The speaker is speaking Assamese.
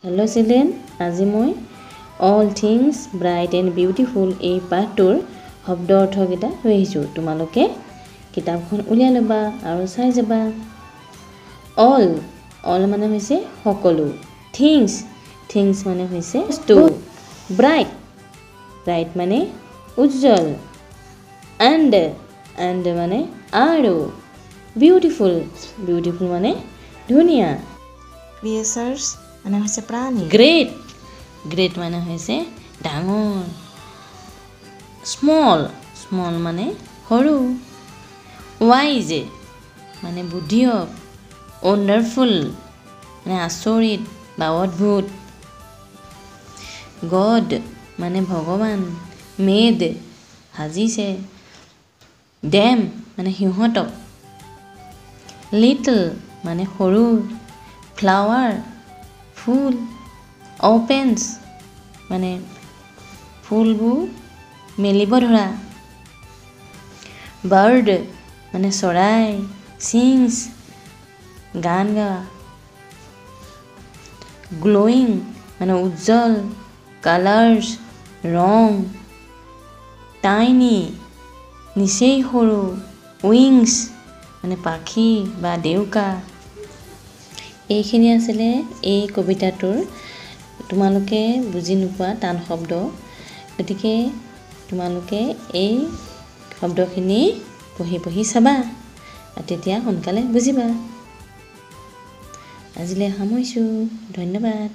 হেল্ল' চিলড্ৰেন, আজি মই All Things Bright and Beautiful এই পাঠটোৰ শব্দ অৰ্থকেইটা লৈ আহিছোঁ। তোমালোকে কিতাপখন উলিয়াই ল'বা আৰু চাই যাবা। অল, অল মানে হৈছে সকলো। থিংছ, থিংছ মানে হৈছে বস্তু। ব্ৰাইট, ব্ৰাইট মানে উজ্জ্বল। এণ্ড, এণ্ড মানে আৰু। বিউটিফুল, বিউটিফুল মানে ধুনীয়া। ক্ৰিয়েচাৰ্ছ মানে হৈছে প্ৰাণী। গ্ৰেট, গ্ৰেট মানে হৈছে ডাঙৰ। স্মল, স্মল মানে সৰু। ৱাইজ মানে বুদ্ধিয়ক। ৱণ্ডাৰফুল মানে আচৰিত বা অদ্ভুত। গড মানে ভগৱান। মেড সাজিছে। ডেম মানে সিহঁতক। লিটল মানে সৰু। ফ্লাৱাৰ ফুল। অ'পেনছ মানে ফুলবোৰ মেলিব ধৰা। বাৰ্ড মানে চৰাই। ছিংছ গান গোৱা। গ্ল'য়িং মানে উজ্জ্বল। কালাৰ্ছ ৰং। টাইনি নিচেই সৰু। উইংছ মানে পাখি বা ডেউকা। এইখিনি আছিলে এই কবিতাটোৰ তোমালোকে বুজি নোপোৱা টান শব্দ। গতিকে তোমালোকে এই শব্দখিনি পঢ়ি পঢ়ি চাবা, তেতিয়া সোনকালে বুজিবা। আজিলৈ সামৰিছোঁ, ধন্যবাদ।